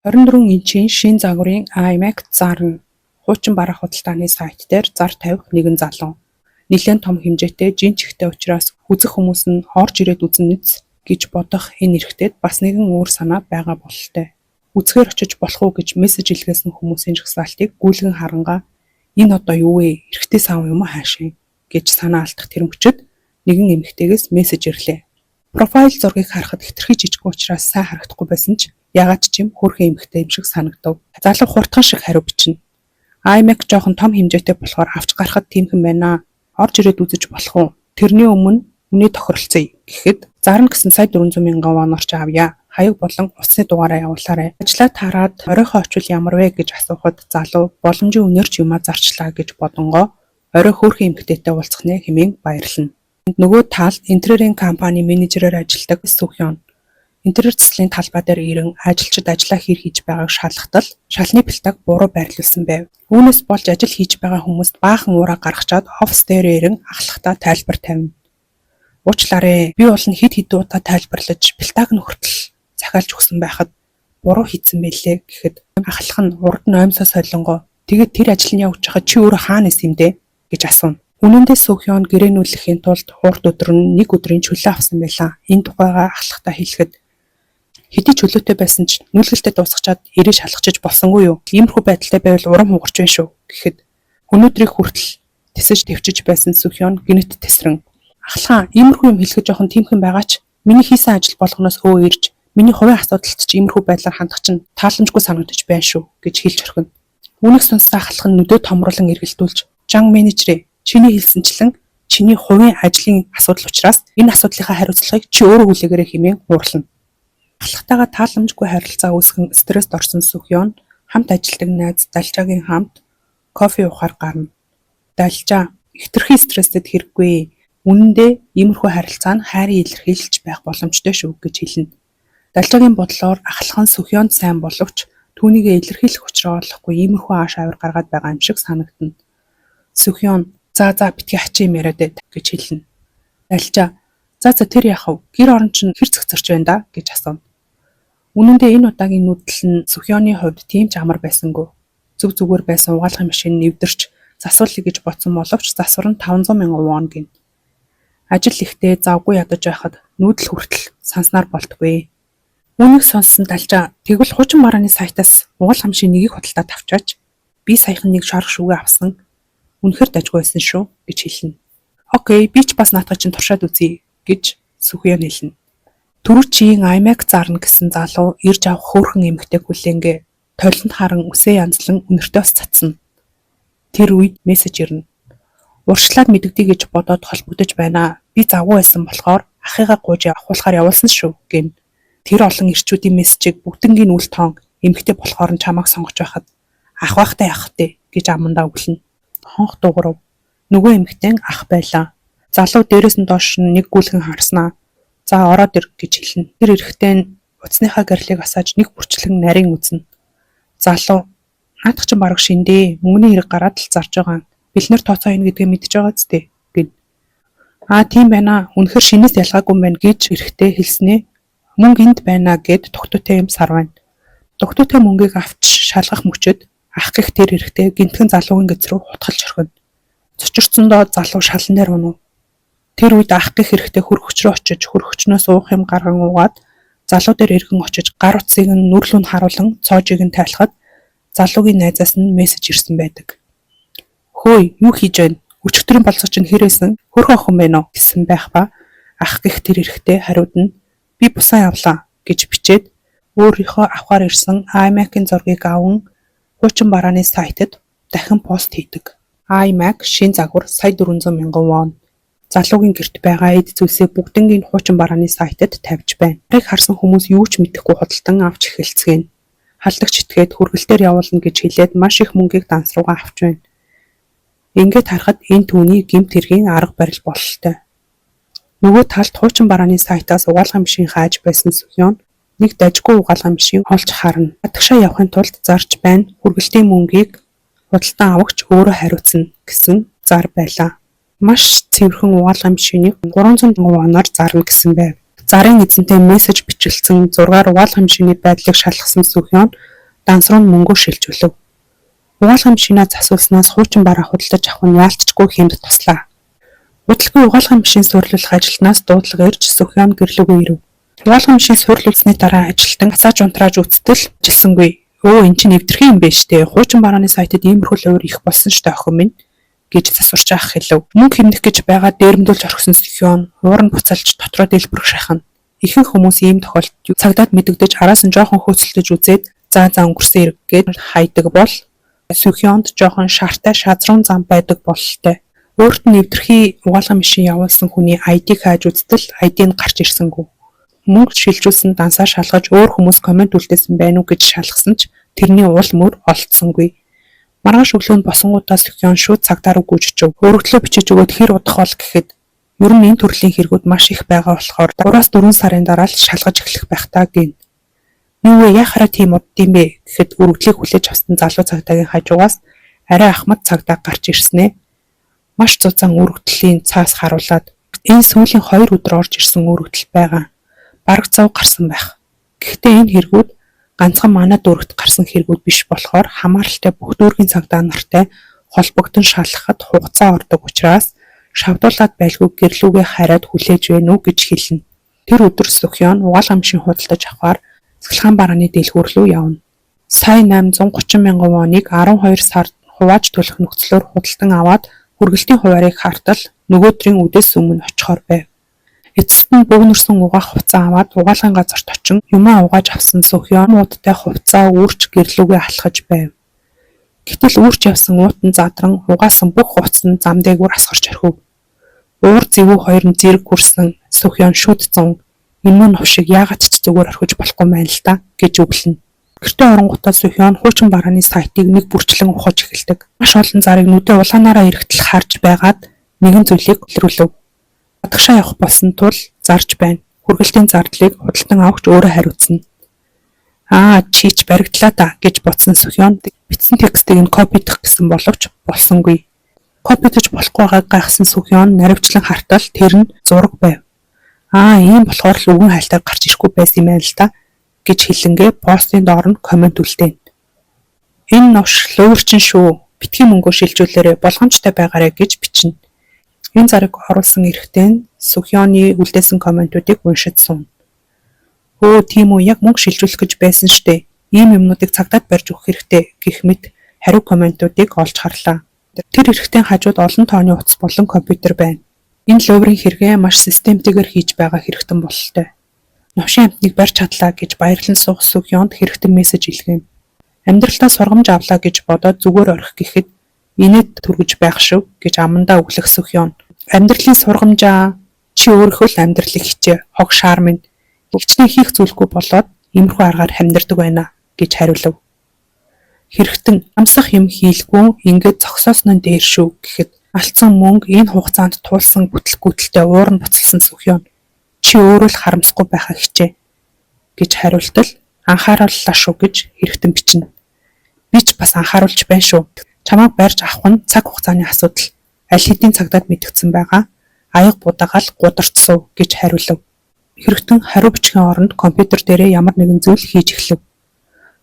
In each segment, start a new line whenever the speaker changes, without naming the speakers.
24 инчийн шинэ загварын iMac зарна. Хуучин бараа худалдааны сайт дээр зар тавих нэгэн залуу. Нэлээн том хэмжээтэй жин чихтэй учраас үзэх хүмүүс нь орж ирээд үзнэ биз гэж бодох энэ эрэгтэйд бас нэгэн өөр санаа байгаа бололтой. Үзэхээр очиж болох уу гэж мессеж илгээсэн хүмүүсийн жагсаалтыг гүйлгэн харангаа энэ одоо юу вэ? Эрэгтэй сав юм уу хаашаа гэж санаа алдах тэр мөчид нэгэн эмэгтэйгээс мессеж ирлээ. Профайл зургийг харахад хэтэрхий жижиг учраас сайн харагдахгүй байсан ч яагаад ч юм хөөрхөн эмэгтэй юм шиг санагдав. Залуу хурдхан шиг хариу бичнэ. iMac жоохон том хэмжээтэй болохоор авч гарахад тиймхэн байна. Орж ирээд үзэж болох уу? Тэрний өмнө үнэ тохиролцъё гэхэд зарна гэсэн сая 400 мянган воноор ч авъя. Хаяг болон утасны дугаараа явуулаарай. Ажлаа таарад оройхоо очвол ямар вэ гэж асуухад залуу боломжийн үнээр ч юмаа зарчлаа гэж бодонгоо орой хөөрхөн эмэгтэйтэй уулзах нэ хэмээн баярлана. Нөгөө талд интерьерийн компани менежерээр ажилладаг Сүхён интерьер заслын талбай дээр ирэн ажилчид ажлаа хэр хийж байгааг шалгахад л шалны плитаг буруу байрлуулсан байв. Үүнээс болж ажил хийж байгаа хүмүүст баахан уураа гаргачаад офис дээр ирэн ахлахдаа тайлбар тавина. Уучлаарай, би бол нь хэд хэдэн удаа тайлбарлаж плитаг нь хүртэл захиалж өгсөн байхад буруу хийцэн байлээ гэхэд ахлах нь урд нь оймсоо солонгоо тэгээд тэр ажил нь явж байхад чи өөрөө хаана исэн юм бэ гэж асууна. Үнэн дээр Сүхён гэрээнүүлэхийн тулд урд өдөр нь нэг өдрийн чөлөө авсан байлаа. Энэ тухайгаа ахлахдаа хэлэхэд хэдий чөлөөтэй байсан ч нүүлгэлтэд дуусгачаад ирээ шалгачиж болсонгүй юу? Иймэрхүү байдалтай байвал урам хугарч байна шүү гэхэд өнөөдрийг хүртэл тэсэж тэвчиж байсан Сүхён гэнэт тэсрэн ахлахаа иймэрхүү юм хэлэхэд жоохон тиймхэн байгаа ч миний хийсэн ажил болгоноос өө ирж миний хувийн асуудалд ч иймэрхүү байдлаар хандах чинь тааламжгүй санагдаж байна шүү гэж хэлж орхино. Үүнийг сонссон ахлах нь нүдээ томруулан эргэлдүүлж "Жан менежерээ, чиний хэлсэнчлэн чиний хувийн ажлын асуудал учраас энэ асуудлынхаа хариуцлагыг чи өөрөө хүлээгээрэй" хэмээн уурлана. Ахлахтайгаа тааламжгүй харилцаа үүсгэн стресст орсон Сүхён хамт ажилладаг найз Далжаагийн хамт кофе уухаар гарна. Далжаа хэтэрхий стресстэд хэрэггүй. Үнэндээ иймэрхүү харилцаа нь хайрын илэрхийлэлч байх боломжтой шүү гэж хэлнэ. Далжаагийн бодлоор ахлах нь Сүхёнд сайн боловч түүнийгээ илэрхийлэх учраа олохгүй иймэрхүү ааш авир гаргаад байгаа юм шиг санагдана. Сүхён "За за, битгий хачин юм яриад бай" гэж хэлнэ. Далжаа "За за, тэр яах вэ? Гэр орон чинь хэр цэгцэрч байна да?" гэж асууна. Үнэн дээр энэ удаагийн нүүдэл нь Сүхёны хувьд тийм ч амар байсангүй. Зөв зүгээр байсан угаалгын машин нэвдэрч засуулъя гэж бодсон боловч засвар нь 500 мянган вон гэнэ. Ажил ихтэй завгүй ядаж байхад нүүдэл хүртэл санснаар болдоггүй. Үүнийг сонссон Далжаа "Тэгвэл хуучин барааны сайтаас угаалгын машин нэгийг худалдаад авчаач. Би саяхан нэг шарх шүүгээ авсан. Үнэхээр дажгүй байсан шүү" гэж хэлнэ. "Okay, би ч бас наадах чинь туршаад үзье" гэж Сүхён хэлнэ. Түрүүчийн iMac зарна гэсэн залуу ирж авах хөөрхөн эмэгтэйг хүлээнгээ толинд харан үсээ янзлан үнэртээ бас цацна. Тэр үед мессеж ирнэ. "Урьдчилаад мэдэгдье гэж бодоод холбогдож байна. Би завгүй байсан болохоор ахыгаа гуйж авахуулахаар явуулсан шүү" гэнэ. Тэр олон эрчүүдийн мессежийг бүгднгийн үл тоон эмэгтэй болохоор нь чамайг сонгож байхад ах байхдаа явах вэ гэж амандаа өглөнө. Хонх дуугарав. Нөгөө эмэгтэй ах байлаа. Залуу дээрээс нь доош нь нэг гүйлгэн харснаа "За, ороод ир" гэж хэлнэ. Тэр эрэгтэй нь утасныхаа гэрлийг асааж нэг бүрчлэн нарийн үзнэ. Залуу "Наадах чинь бараг шинэ дээ. Мөнгөний хэрэг гараад л зарж байгаа юм. Бэлнээр тооцоо хийнэ гэдгээ мэдэж байгаа биз дээ" гэнэ. "Аа, тийм байна. Үнэхээр шинээс ялгаагүй юм байна" гэж эрэгтэй хэлснээ "Мөнгө энд байна" гээд дугтуйтай юм сар байна. Дугтуйтай мөнгийг авч шалгах мөчид ах гэх тэр эрэгтэй гэнэтхэн залуугийн гэдэс рүү хутгалж орхино. Цочирдсондоо залуу шалан дээр унав. Тэр үед ах гэх эрэгтэй хөргөгч рүү очиж хөргөгчнөөс уух юм гарган уугаад залуу дээр эргэн очиж гар утсыг нь нүр лүү нь харуулан цоожийг нь тайлахад залуугийн найзаас нь мессеж ирсэн байдаг. "Хөөе, юу хийж байна? Өчигдрийн болцоо чинь хэр байсан? Хөөрхөн охин байна уу?" гэсэн байх ба ах гэх тэр эрэгтэй хариуд нь "Би бусаа явлаа" гэж бичээд өөрийнхөө авахаар ирсэн iMac-ийн зургийг аван хуучин барааны сайтад дахин пост хийдэг. iMac шинэ загвар сая 400 мянган вон. Залуугийн гэрт байгаа эд зүйлсээ бүгднийг хуучин барааны сайтад тавьж байна. Нарыг харсан хүмүүс юу ч мэдэхгүй худалдан авч эхэлцгээнэ. Халдагч итгээд хүргэлтээр явуулна гэж хэлээд маш их мөнгийг данс руугаа авч байна. Ингээд харахад энэ түүний гэмт хэргийн арга барил бололтой. Нөгөө талд хуучин барааны сайтаас угаалгын машин хайж байсан Сүхён нэг дажгүй угаалгын машин олж харна. Гадагшаа явахын тулд зарж байна. Хүргэлтийн мөнгийг худалдан авагч өөрөө хариуцна гэсэн зар байлаа. Маш цэвэрхэн угаалгын машиныг 300 воноор зарна гэсэн байв. Зарын эзэнтэй мессеж бичилцэн зургаар угаалгын машины байдлыг шалгасан Сүхён Данс руу мөнгөө шилжүүлэв. Угаалгын машинаа засуулснаас хуучин бараа худалдаж авах нь яалт ч үгүй хямд туслаа. Удалгүй угаалгын машин суурилуулах ажилтнаас дуудлага ирж Сөхион гэр лүүгээ ирэв. Угаалгын машин суурилуулсаны дараа ажилтан асааж унтрааж үзтэл ажилсангүй. "Өө, энэ чинь эвдэрхэн юм байна штэ. Хуучин барааны сайтад иймэрхүү лувир их болсон штэ, охин минь" гэж засварч аах хэлэв. Мөнгө хэмнэх гэж байгаа дээрэмдүүлж орхисон Сөхион уур нь буцалж дотроо дэлбэрэх шахна. Ихэнх хүмүүс ийм тохиолдолд цагдаад мэдэгдэж, араас нь жоохон хөөцөлдөж үзээд "За за, өнгөрсөн хэрэг" гээд хайдаг бол Сөхионд жоохон шартай шазруун зам байдаг бололтой. Өөрт нь эвдэрхий угаалгын машин явуулсан хүний ID-г хайж үзтэл ID нь гарч ирсэнгүй. Мөнгө шилжүүлсэн дансаа шалгаж, өөр хүмүүс comment үлдээсэн байна уу гэж шалгасан ч тэрний уул мөр олдсонгүй. Маргааш өглөө нь босонгуутаа Сөхион шүүд цагдаа руу гүйж очив. Өргөдлөө бичиж өгөөд хэр удах бол гэхэд ер нь энэ төрлийн хэрэгүүд маш их байгаа болохоор 3-4 сарын дараа л шалгаж эхлэх байх даа гэнэ. "Юу вэ, яахаараа тийм уддын бэ?" гэхэд өргөдлийг хүлээж авсан залуу цагдаагийн хажуугаас арай ахмад цагдаа гарч ирсэн ээ. Маш зузаан өргөдлийн цаас харуулад энэ сүүлийн 2 өдөр орж ирсэн өргөдөл байгаа. Бараг 100 гарсан байх. Гэхдээ энэ хэрэгүүд ганцхан манай дүүрэгт гарсан хэрэгүүд биш болохоор хамааралтай бүх дүүргийн цагдаа нартай холбогдон шалгахад хугацаа ордог учраас шавдуулаад байлгүй гэр лүүгээ хараад хүлээж байна уу гэж хэлнэ. Тэр өдөр Сухион угаалгын машин худалдаж авахаар цахилгаан барааны дэлгүүр рүү явна. Сая 830 мянган воныг 12 сард хувааж төлөх нөхцлөөр худалдан аваад хүргэлтийн хуваарийг хартал нөгөөдрийн үдээс өмнө очихоор байв. Эцэст нь бөөгнөрсөн угаах хувцас аваад угаалгын газарт очин юмаа угааж авсан Сухион муудтай хувцасаа үүрч гэр лүүгээ алхаж байв. Гэтэл үүрч явсан уут нь задран угаасан бүх хувцас нь зам дээгүүр асгарч орхив. Уур зэвүү хоёр нь зэрэг хүрсэн Сухион шүд зун "Энэ новшийг яагаад ч зүгээр орхиж болохгүй байна л даа" гэж үглэнэ. Гэртээ оронгуутаа Сухион хуучин барааны сайтыг нэг бүрчлэн ухаж эхэлдэг. Маш олон зарыг нүдээ улаанаараа эргэтэл харж байгаад нэгэн зүйлийг илрүүлэв. Гадагшаа явах болсон тул зарж байна. Хүргэлтийн зардлыг худалдан авагч өөрөө хариуцна. "Аа, чи ч баригдлаа даа" гэж бодсон Сухион бичсэн текстийг нь copy дох гэсэн боловч болсонгүй. Copy дож болохгүй байгааг гайхсан Сухион наривчлан хартал тэр нь зураг байв. "Аа, ийм болохоор л үгэн хайлтаар гарч ирэхгүй байсан юм байна л даа" гэж хэлэнгээ постын доор нь comment үлдээнэ. "Энэ новш луйварчин шүү. Битгий мөнгөө шилжүүлээрэй, болгоомжтой байгаарай" гэж бичнэ. Энэ зарыг оруулсан эрэгтэй нь Сухионы үлдээсэн comment уудыг уншиж сууна. "Өө, тийм үү, яг мөнгө шилжүүлэх гэж байсан штэ. Ийм юмнуудыг цагдаад барьж өгөх хэрэгтэй" гэх мэт хариу comment уудыг олж харлаа. Тэр эрэгтэйн хажууд олон тооны утас болон компьютер байна. Энэ луйврын хэрэгээ маш системтэйгээр хийж байгаа хэрэгтэн бололтой. Новшин амьтныг барьж чадлаа гэж баярлан суух Сухионд хэрэгтэн мессеж илгээнэ. Амьдралдаа сургамж авлаа гэж бодоод зүгээр орхих гэхэд инээд түргэж байх шүү гэж амандаа үглэх Сухион. "Амьдралын сургамжаа, чи өөрийнхөө л амьдралыг хичээ, хог шаар минь. Хичнээн хийх зүйлгүй болоод иймэрхүү аргаар амьдардаг байна" гэж хариулав. Хэрэгтэн амсах юм хийлгүй ингээд зогсоосон нь дээр шүү гэхэд алдсан мөнгө, энэ хугацаанд туулсан бүтлгүүтэлтэй уур нь буцалсан Сухион "Чи өөрөө л харамсахгүй байхаа хичээ" гэж хариултал "Анхаарууллаа шүү" гэж хэрэгтэн бичнэ. "Би ч бас анхааруулж байна шүү. Чамайг барьж авах нь цаг хугацааны асуудал. Аль хэдийн цагдаад мэдэгдсэн байгаа. Аяга будагаал гударч суу" гэж хариулав. Хэрэгтэн хариу бичгийн оронд компьютер дээрээ ямар нэгэн зүйл хийж эхлэв.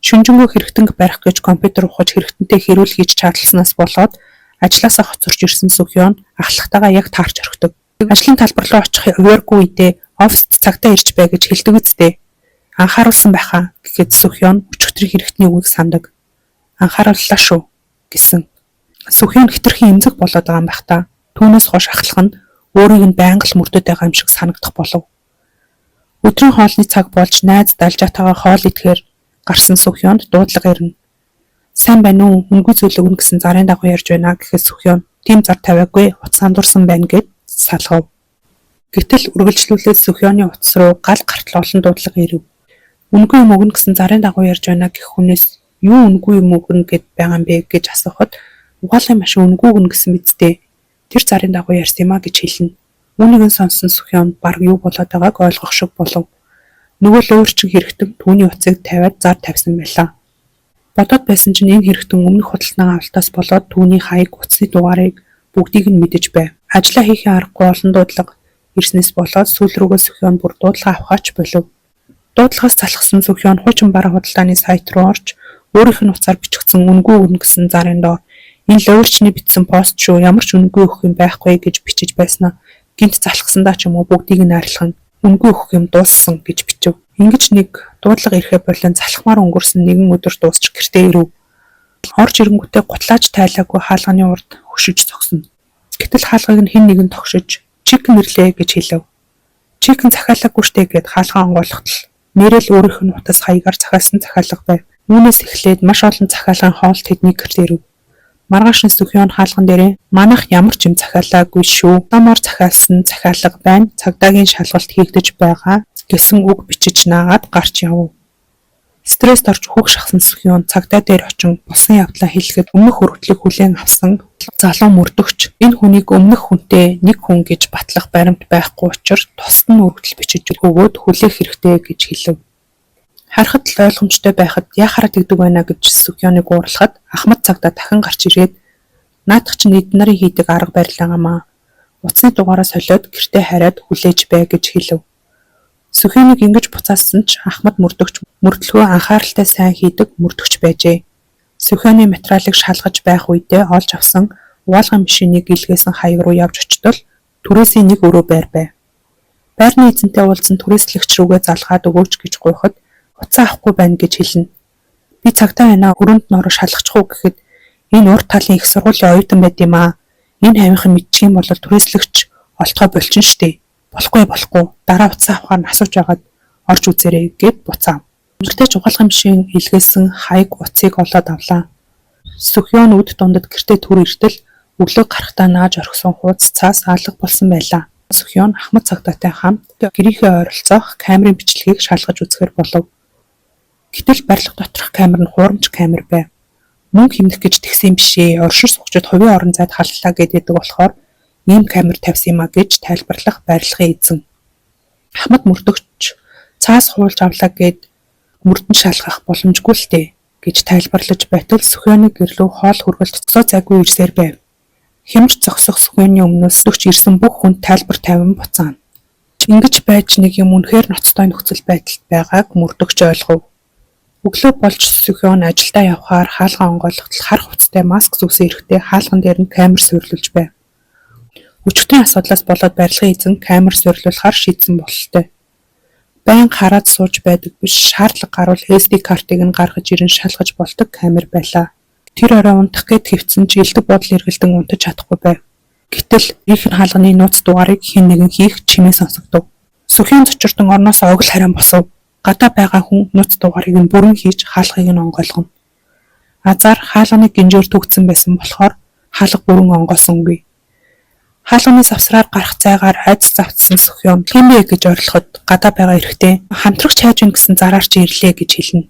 Шөнөжингөө хэрэгтэнг барих гэж компьютер ухаж хэрэгтэнтэй хэрүүл хийж чадласнаас болоод ажлаасаа хоцорч ирсэн Сухион ахлахтайгаа яг таарч орхидог. Ажлын талбар руу очих хувааргүй үедээ оффист цагтаа ирж бай гэж хэлдэг биз дээ. "Анхааруулсан байхаа" гэхэд Сухион өчигдрийн хэрэгтний үгийг санадаг. "Анхаарууллаа шүү" гэсэн. Сухион хэтэрхий эмзэг болоод байгаа юм байх даа. Түүнээс хойш ахлах нь өөрийг нь байнга л мөрдөд байгаа юм шиг санагдах болов. Өдрийн хоолны цаг болж найз далжаатайгаа хоол идэхээр гарсан Сухионд дуудлага ирнэ. "Сайн байна уу? Үнэгүй зүйл өгнө гэсэн зарын дагуу ярьж байна" гэхэд Сухион тийм зар тавиагүй, утас андуурсан байна гээд салгав. Гэтэл үргэлжлүүлээд Сухионы утас руу гал гартал олон дуудлага ирэв. Үнэгүй юм өгнө гэсэн зарын дагуу ярьж байна гэх хүнээс юу үнэгүй юм өгнө гээд байгаа юм бэ гэж асуухад угаалгын машин үнэгүй өгнө гэсэн биз дээ. Тэр зарын дагуу ярьсан юм а гэж хэлнэ. Үүнийг нь сонссон Сухион бараг юу болоод байгааг ойлгох шиг болов. Нөгөө луйварчин хэрэгтэн түүний утсыг тавиад зар тавьсан байлаа. Бодоод байсан чинь энэ хэрэгтэн өмнөх худалдан авалтаас болоод түүний хаяг, утасны дугаарыг бүгдийг нь мэдэж байв. Ажлаа хийхийн аргагүй олон дуудлага ирснээс болоод сүүл рүүгээ Сухион бүр дуудлага авахаа ч болив. Дуудлагаас залхсан Сухион хуучин бараа худалдааны сайт руу орж Өөрийнх нь утсаар бичигдсэн үнэгүй өгнө гэсэн зарын доор "Энэ луйварчны бичсэн пост шүү, ямар ч үнэгүй өгөх юм байхгүй" гэж бичиж байснаа гэнэт залхасандаа ч юм уу бүгдийг нь арилган үнэгүй өгөх юм дууссан гэж бичив. Ингэж нэг дуудлага ирэхээ болон залхмаар өнгөрсөн нэгэн өдөр дуусч гэртээ ирэв. Орж ирэнгүүтээ гутлаа ч тайлаагүй хаалганы урд хөшиж зогсно. Гэтэл хаалгыг нь хэн нэгэн тогшиж "Chicken ирлээ" гэж хэлэв. "Chicken захиалаагүй штэ" гээд хаалгаа онгойлгоход л нээрээ л өөрийнх нь утас хаягаар захиалсан захиалга байв. Үүнээс эхлээд маш олон захиалгын хоол тэдний гэрт ирэв. Маргааш нь Сүхьён хаалган дээрээ "Манайх ямар ч юм захиалаагүй шүү. Рекламаар захиалсан захиалга байна. Цагдаагийн шалгалт хийгдэж байгаа" гэсэн үг бичиж наагаад гарч явав. Стресст орж үхэх шахсан Сүхьён цагдаа дээр очин болсон явдлаа хэлэхэд өмнөх өргөдлийг хүлээн авсан залуу мөрдөгч энэ хүнийг өмнөх хүнтэй нэг хүн гэж батлах баримт байхгүй учир тусад нь өргөдөл бичиж өгөөд хүлээх хэрэгтэй гэж хэлэв. Харахад л ойлгомжтой байхад яахаараа тэгдэг байна гэж Сүхьёныг уурлахад Ахмад цагдаа дахин гарч ирээд "Наадах чинь эд нарын хийдэг арга барил байгаамаа. Утасны дугаараа солиод гэртээ хараад хүлээж бай" гэж хэлэв. Сүхьёныг ингэж буцаасан ч Ахмад мөрдөгч мөрдлөгөө анхааралтай сайн хийдэг мөрдөгч байжээ. Сүхьёны материалыг шалгаж байх үедээ олж авсан угаалгын машиныг илгээсэн хаяг руу явж очтол түрээсийн нэг өрөө байр байв. Байрны эзэнтэй уулзан түрээслэгч рүүгээ залгаад өгөөч гэж гуйхад утсаа авахгүй байна гэж хэлнэ. Би цагдаа байна, өрөөнд нь ороо шалгачих уу гэхэд энэ урд талын их сургуулийн оюутан байд юм аа. Энэ хавийнхын мэдчих юм бол түрээслэгч олдохоо больчихно штэ. Болохгүй, болохгүй, дараа утсаа авахаар нь асууж байгаад орж үзээрэй гээд буцаав. Гэртээ ч угаалгын машин илгээсэн хаяг утсыг олоод авлаа. Сүхьён үд дундад гэртээ түр иртэл өглөө гарахдаа нааж орхисон хуудас цаас алга болсон байлаа. Сүхьён Ахмад цагдаатай хамт гэрийнхээ ойролцоох камерын бичлэгийг шалгаж үзэхээр болов. Гэтэл барилга доторх камер нь хуурамч камер байв. Мөнгө хэмнэх гэж тэгсэн юм биш ээ. Оршир суугчид хувийн орон зайд халдлаа гэдэг болохоор ийм камер тавьсан юм а гэж тайлбарлах барилгын эзэн. Ахмад мөрдөгч цаас хуулж авлаа гээд мөрдөн шалгах боломжгүй л дээ гэж тайлбарлаж байтал Сүхьёны гэр лүү хоол хүргэлт зогсоо зайгүй ирсээр байв. Хямарч зогсох Сүхьёны өмнөөс мөрдөгч ирсэн бүх хүнд тайлбар тавин буцаана. Ингэж байж нэг юм үнэхээр ноцтой нөхцөл байдалд байгааг мөрдөгч ойлгов. Өглөө болж Сүхьён ажилдаа явахаар хаалгаа онгойлгоход хар хувцастай маск зүүсэн эрэгтэй хаалган дээр нь камер суурилуулж байв. Өчигдрийн асуудлаас болоод барилгын эзэн камер суурилуулахаар шийдсэн бололтой. Байнга хараад сууж байдаг биш, шаардлага гарвал SD картыг нь гаргаж ирэн шалгаж болдог камер байлаа. Тэр орой унтах гээд хэвтсэн ч элдэв бодол эргэлдэн унтаж чадахгүй байв. Гэтэл гэрийнх нь хаалганы нууц дугаарыг хэн нэгэн хийх чимээ сонсогдов. Сүхьён цочирдон орноосоо огол харин босов. Гадаа байгаа хүн нууц дугаарыг нь бүрэн хийж хаалгыг нь онгойлгоно. Азаар хаалганы гинжээр түгдсэн байсан болохоор хаалга бүрэн онгойлсонгүй. Хаалганы завсраар гарах зайгаар айдас завтсан Сүхьён хэн бэ гэж орилоход гадаа байгаа эрэгтэй хамтрагч хайж байна гэсэн зараар чи ирлээ гэж хэлнэ.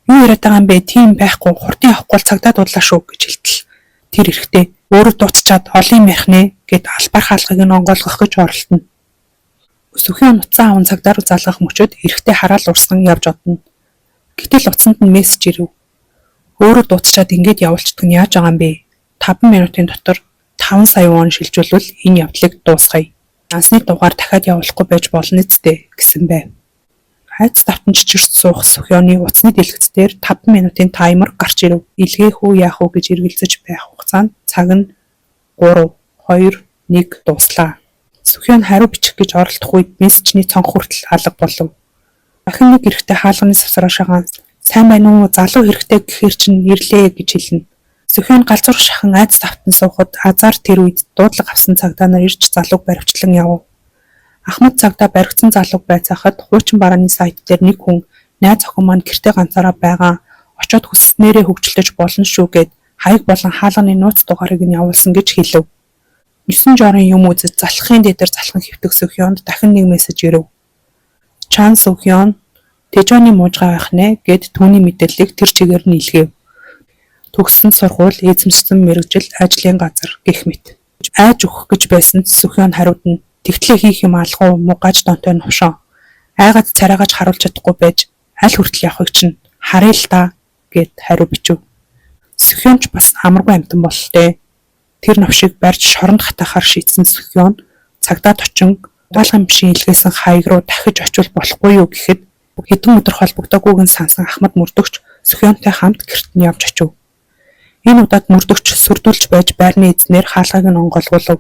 Юу яриад байгаа юм бэ? Тийм байхгүй. Хурдан явахгүй бол цагдаа дуудлаа шүү гэж хэлтэл тэр эрэгтэй өөрөө дууцчаад олон юм ярих нэ гээд албаар хаалгыг нь онгойлгох гэж оролдоно. Сүхьён утсаа аван цагдаа руу залгах мөчөд эрэгтэй хараал урсган явж одно. Гэтэл утсанд нь мессеж ирэв. Өөрөө дууцчаад ингээд явуулчихдаг нь яаж байгаа юм бэ? 5 минутын дотор 5 сая вон шилжүүлвэл энэ явдлыг дуусгая. Дансны дугаар дахиад явуулахгүй байж болно биз дээ гэсэн байв. Айдас давтан чичирч суух Сүхьёны утасны дэлгэц дээр 5 минутын таймер гарч ирэв. Илгээх үү яах уу гэж эргэлзэж байх хугацаанд цаг нь 3, 2, 1 дууслаа. Сүхьён хариу бичих гэж оролдох үед мессежний цонх хүртэл алга болов. Дахин нэг эрэгтэй хаалганы завсраар шагаан "Сайн байна уу? Залуу хэрэгтэй гэхээр чинь ирлээ" гэж хэлнэ. Сүхьён галзуурах шахан айдас давтан суухад азаар тэр үед дуудлага авсан цагдаа нар ирж залууг баривчлан явав. Ахмад цагдаа баригдсан залууг байцаахад хуучин барааны сайт дээр нэг хүн найз охин маань гэртээ ганцаараа байгаа, очоод хүсснээрээ хөгжилдөж болно шүү гээд хаяг болон хаалганы нууц дугаарыг нь явуулсан гэж хэлэв. 9 жорын юм үзэж залхахын дээдээр залхан хэвтэх Сүхьёнд дахин нэг мессеж ирэв. Чан Сүхьён Тэжоны муужгай байх нэ гээд түүний мэдээллийг тэр чигээр нь илгээв. Төгссөн сургууль, эзэмшсэн мэргэжил, ажлын газар гэх мэт. Айж өгөх гэж байсан ч Сүхьён хариуд нь "Тэгтлээ хийх юм алга уу, мугаж донтой новшоо. Айгаад царайгаа ч харуулж чадахгүй байж аль хүртэл явахыг чинь харъя л даа" гээд хариу бичив. Сүхьён ч бас амаргүй амьтан бололтой. Тэр новшийг барьж шоронд хатаахаар шийдсэн Сүхьён цагдаад очин угаалгын машин илгээсэн хаяг руу дахиж очивол болохгүй юу гэхэд хэдэн өдөр холбогдоогүйг нь санасан Ахмад мөрдөгч Сүхьёнтой хамт гэрт нь явж очив. Энэ удаад мөрдөгч сүрдүүлж байж байрны эзнээр хаалгыг нь онгойлгуулав.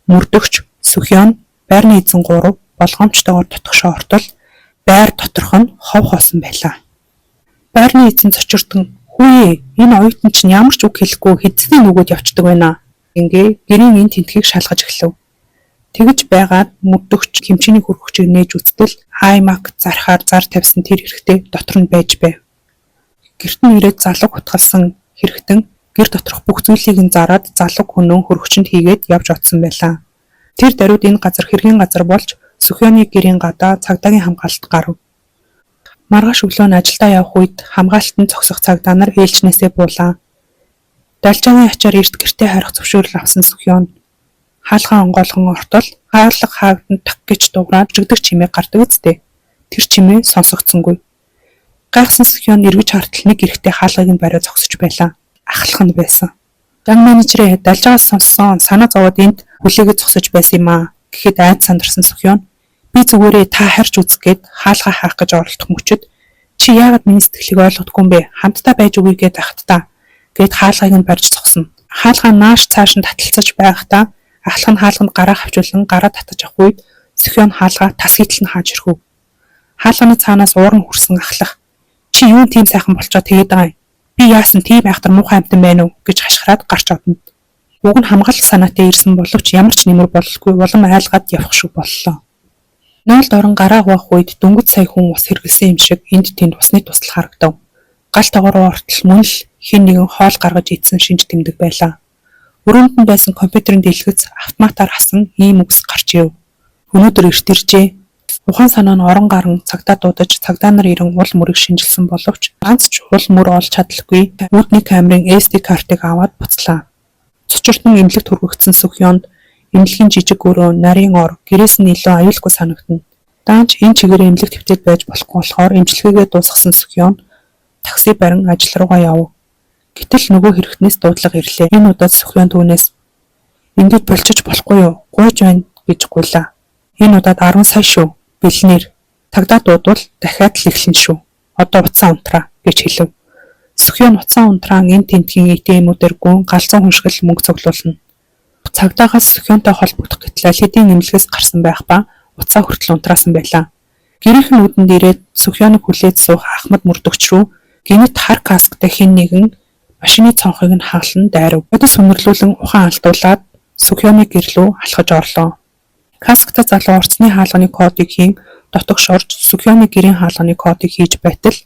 Мөрдөгч, Сүхьён, байрны эзэн гурав болгоомжтойгоор дотогшоо ортол байр доторх нь хов хоосон байлаа. Байрны эзэн цочирдон "Хүүе, энэ оюутан чинь ямар ч үг хэлэхгүй хэзээ нүгүүд явчихдаг байна аа" гэнгээ гэрийн энэ тэндхийг шалгаж эхлэв. Тэгэж байгаад мөрдөгч хэмжээний хөргөгчийг нээж үзтэл iMac зархаар зар тавьсан тэр эрэгтэй дотор нь байж байв. Гэрт нь ирээд залууг хутгалсан хэрэгтэн гэр доторх бүх зүйлийг нь зараад залууг хөнөөн хөргөгчинд хийгээд явж одсон байлаа. Тэр даруйд энэ газар хэргийн газар болж Сүхьёны гэрийн гадаа цагдаагийн хамгаалалт гарав. Маргааш өглөө нь ажилдаа явах үед хамгаалалтанд зогсох цагдаа нар ээлжнээсээ буулаа. Далжаагийн ачаар эрт гэртээ харих зөвшөөрөл авсан Сүхьён хаалгаа онгойлгон ортол хаалга хаагдан так гэж дуугараад жигдэг чимээ гардаг биз дээ. Тэр чимээ сонсогдсонгүй. Гайхсан Сүхьён эргэж хартал нэг эрэгтэй хаалгыг нь бариад зогсож байлаа. Ахлах нь байсан. "Дан менежерээ далжаагаас сонссон санаа зовоод энд хүлээгээд зогсож байсан юм аа" гэхэд айд сандарсан Сүхьён "Би зүгээрээ та харж үзэх" гээд хаалгаа хаах гэж оролдох мөчид "Чи яагаад миний сэтгэлийг ойлгодгүй юм бэ? Хамтдаа байж өгье гээд байхад та" гээд хаалгыг нь барьж зогсно. Хаалгаа нааш цааш нь таталцаж байхдаа ахлах нь хаалганд гараа хавчуулан гараа татаж авах үед Сүхьён хаалгаа тас хийтэл нь хааж ирэхүй. Хаалганы цаанаас уурн хүрсэн ахлах "Чи юун тийм сайхан болчоо тэгээд байгаа юм? Би яасан тийм айхтар муухай амьтан байна уу?" гэж хашгираад гарч одно. Уг нь хамгаалах санаатай ирсэн боловч ямар ч нэмэр бололгүй улам айлгаад явах шиг боллоо. Нойлд орон гараа угаах үед дөнгөж сая хүн ус хэргэлсэн юм шиг энд тэнд усны тусал харагдав. Гал тогоо руу ортол мөн л хэн нэгэн хоол гаргаж идсэн шинж тэмдэг байлаа. Өрөөнд нь байсан компьютерийн дэлгэц автоматаар хасан ийм үгс гарч ирэв. Өнөөдөр эрт иржээ. Ухаан санаа нь орон гаран цагдаа дуудаж цагдаа нар ирэн уул мөрийг шинэчилсэн боловч ганц ч уул мөр олж чадалгүй үүдний камерын SD картыг аваад буцлаа. Цочирдон эмнэлэгт хүргэгдсэн Сүхьёнд эмнэлгийн жижиг өрөө, нарийн ор, гэрээс нь илүү аюулгүй санагдана. Даанч энэ чигээрээ эмнэлэгт хэвтээд байж болохгүй болохоор эмчилгээгээ дуусгасан Сүхьён такси барин ажил руугаа явав. Гэтэл нөгөө хэрэгтнээс дуудлага ирлээ. Энэ удаад Сүхьён түүнээс "Ингээд болчиж болохгүй юу? Гуйж байна" гэж гуйлаа. Энэ удаад 10 сая шүү. Бэлнээр. Цагдаа дуудвал дахиад л эхэлнэ шүү. Одоо утсаа унтраа гэж хэлэв. Сүхьён утсаа унтраан энэ тэндхийн ATM-үүдээр гүн галзуу хүн шиг л мөнгө цуглуулна. Цагдаагаас Сүхьёнтой холбогдох гэтэл аль хэдийн эмнэлгээс гарсан байх ба утсаа хүртэл унтраасан байлаа. Гэрийнх нь үүдэнд ирээд Сүхьёныг хүлээж суух Ахмад мөрдөгч рүү гэнэт хар касктай хэн нэгэн машины цонхыг нь хагалан дайрав. Бодис хүнрлүүлэн ухаан алдуулаад Сүхьёны гэр лүү алхаж орлоо. Касктай залуу орцны хаалганы кодыг хийн дотогш орж Сүхьёны гэрийн хаалганы кодыг хийж байтал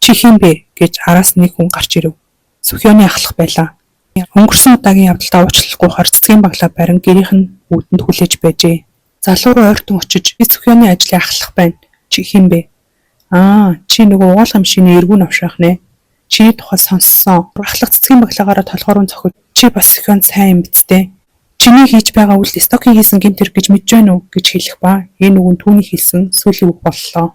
"Чи хэн бэ?" гэж араас нэг хүн гарч ирэв. Сүхьёны ахлах байлаа. Өнгөрсөн удаагийн явдалд уучлалгүйгээр цэцгийн баглаа барин гэрийнх нь үүдэнд хүлээж байжээ. Залуу руу ойртон очиж "Би Сүхьёны ажлын ахлах байна. Чи хэн бэ?" "Аа, чи нөгөө угаалгын машины эргүү новшоох нэ. Чиний тухай сонссон." Ахлах цэцгийн баглаагаараа толгой руу цохиж "Чи бас Сүхьёнд сайн юм биз дээ. Чиний хийж байгаа үйлдэл Стокийн хийсэн гэмт хэрэг гэж мэдэж байна уу?" гэж хэлэх ба энэ үг нь түүний хэлсэн сүүлийн үг боллоо.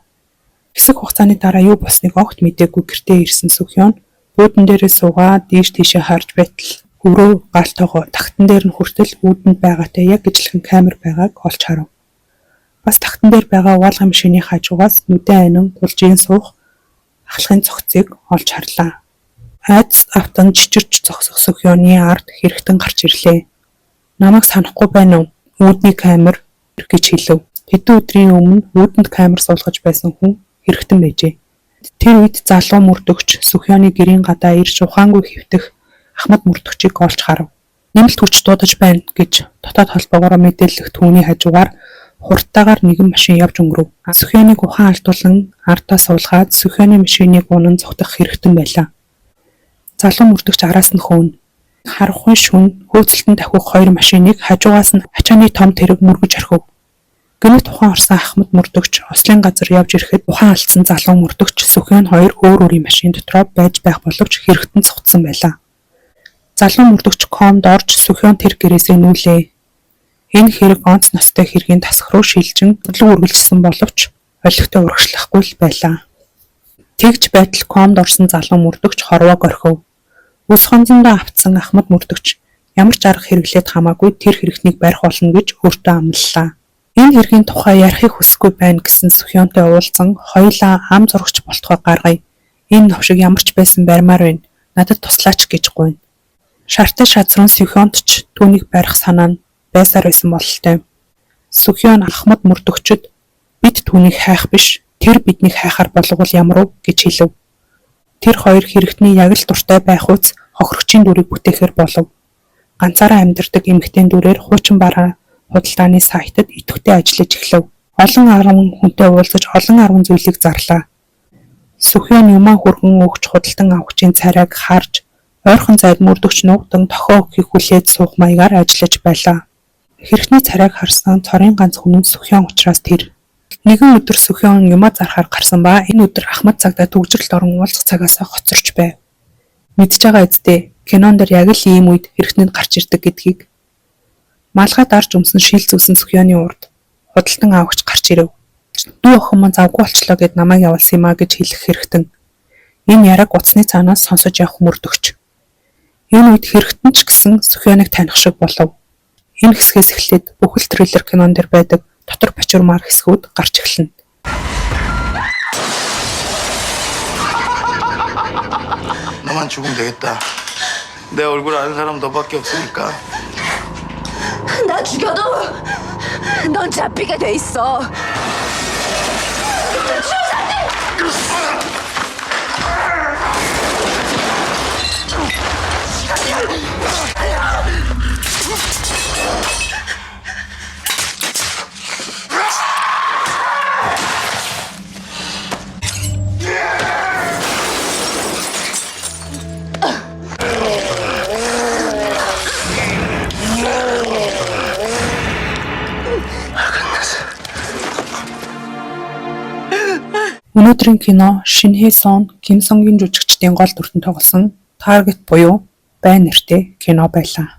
Хэсэг хугацааны дараа юу болсныг огт мдээгүй гэртээ ирсэн Сүхьён буудан дээрээ суугаад дээш тийшээ харж байтал өрөө гал тогоо тагтан дээр нь хүртэл үүдэнд байгаатай яг ижилхэн камер байгааг олж харав. Бас тагтан дээр байгаа угаалгын машины хажуугаас нүдэн анин гулжийн суух ахлахын цогцыг олж харлаа. Айдас автан чичирч зогсох Сүхьёны ард хэрэгтэн гарч ирлээ. "Намайг санахгүй байна уу? Үүдний камер" гэж хэлэв. Хэдэн өдрийн өмнө үүдэнд камер суулгаж байсан хүн хэрэгтэн байжээ. Тэр үед залуу мөрдөгч Сүхьёны гэрийн гадаа ирж ухаангүй хэвтэх Ахмад мөрдөгчийг олж харав. Нэмэлт хүч дуудаж байна гэж дотоод холбоогоороо мэдээлэх түүний хажуугаар хурдтайгаар нэгэн машин явж өнгөрөв. Сүхьёныг ухаан алдуулан ардаа суулгаад Сүхьёны машиныг унан зугтах хэрэгтэн байлаа. Залуу мөрдөгч араас нь хөөнө. Харанхуй шөнө хөөцөлдөн давхих хоёр машиныг хажуугаас нь ачааны том тэрэг мөргөж орхив. Гэнэт ухаан орсон Ахмад мөрдөгч ослын газар явж ирэхэд ухаан алдсан залуу мөрдөгч Сүхьён хоёр өөр өөрийн машин дотроо байж байх боловч хэрэгтэн зугтсан байлаа. Залуу мөрдөгч комд орж Сүхьён тэр гэрээсээ нүүлээ. Энэ хэрэг онц ноцтой хэргийн тасах руу шилжин бодлого үргэлжилсэн боловч олигтой урагшлахгүй л байлаа. Тэгж байтал комд орсон залуу мөрдөгч хорвоог орхив. Өлс хонзондоо автсан Ахмад мөрдөгч ямар ч арга хэрэглээд хамаагүй тэр хэрэгтнийг барих болно гэж өөртөө амлалаа. Энэ хэргийн тухай ярихыг хүсэхгүй байна гэсэн Сүхьёнтой уулзан хоёулаа ам зурагч болтугай гаргая. Энэ новшиг ямар ч байсан барьмаар байна. Надад туслаач гэж гуйна. Шартай шазрун Сөхионд ч түүнийг барих санаа нь байсаар байсан бололтой. Сөхион Ахмад мөрдөгчид бид түүнийг хайх биш, тэр биднийг хайхаар болговол ямар вэ гэж хэлэв. Тэр хоёр хэрэгтний яг л дуртай байх үз хохирогчийн дүрийг бүтээхээр болов. Ганцаараа амьдардаг эмэгтэйн дүрээр хуучин бараа худалдааны сайтад идэвхтэй ажиллаж эхлэв. Олон арван хүнтэй уулзаж олон арван зүйлийг зарлаа. Сөхион юмаа хүргэн өгч худалдан авахчийн царайг харж ойрхон зайд мөрдөгч нуугдан дохио өгөхийг хүлээж суух маягаар ажиллаж байлаа. Хэрэгтний царайг харсан цорын ганц хүн нь Сөхион учраас тэр. Нэгэн өдөр Сөхион юмаа зарахаар гарсан ба энэ өдөр Ахмад цагдаа түгжрэлд орон уулзах цагаасаа хоцорч байв. Мэдэж байгаа биз дээ, кинон дээр яг л ийм үед хэрэгтэн нь гарч ирдэг гэдгийг. Малгай дарж өмсөн шил зүүсэн Сөхионы урд худалдан авагч гарч ирэв. Дүү охин маань завгүй болчлоо гээд намайг явуулсан юм а гэж хэлэх хэрэгтэн. Энэ яриаг утасны цаанаас сонсож явах мөрдөгч. Энэ үед хэрэгтэн ч гэсэн Сөхионыг таних шиг болов. Энэ хэсгээс эхлээд бүхэл триллер кинон дээр байдаг дотор бачуурмаар хэсгүүд гарч эхэлнэ.
너만 죽으면 되겠다. 내 얼굴 아는 사람 너밖에 없으니까.
나 죽여도 넌 잡히게 돼 있어.
Өнөөдрийн кино Шин Хэ Сон, Ким Сонгийн жүжигчдийн гол дүртэн тоглосон Target буюу Бай нэртэй кино байлаа.